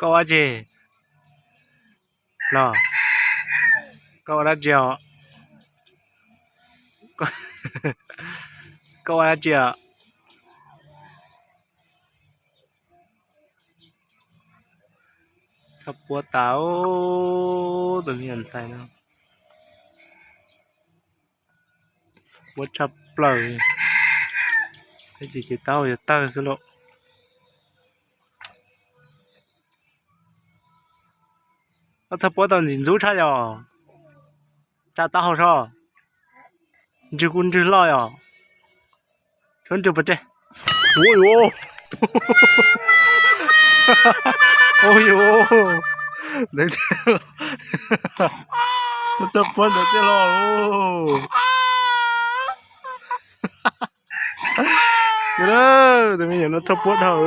Koj ua dab tsi? Los, koj ua dab tsi os? Koj ua dab tsi os? Txhob puab tas, tus me nyuam ntxhais no puab tshaj plaws, ces taub hau yuav tawg xwb lauj. Koj txhob puab tau ntxim ntxub tshaj yom. Tsa taub hau soj. Ntswg kuj ntswg loj yom. Tshuav ntswg pov tseg. Ua yuav, ua yuav, ntawd tiag, tau puab ntawd tiag los. Tus me nyuam no txhob puab dhau.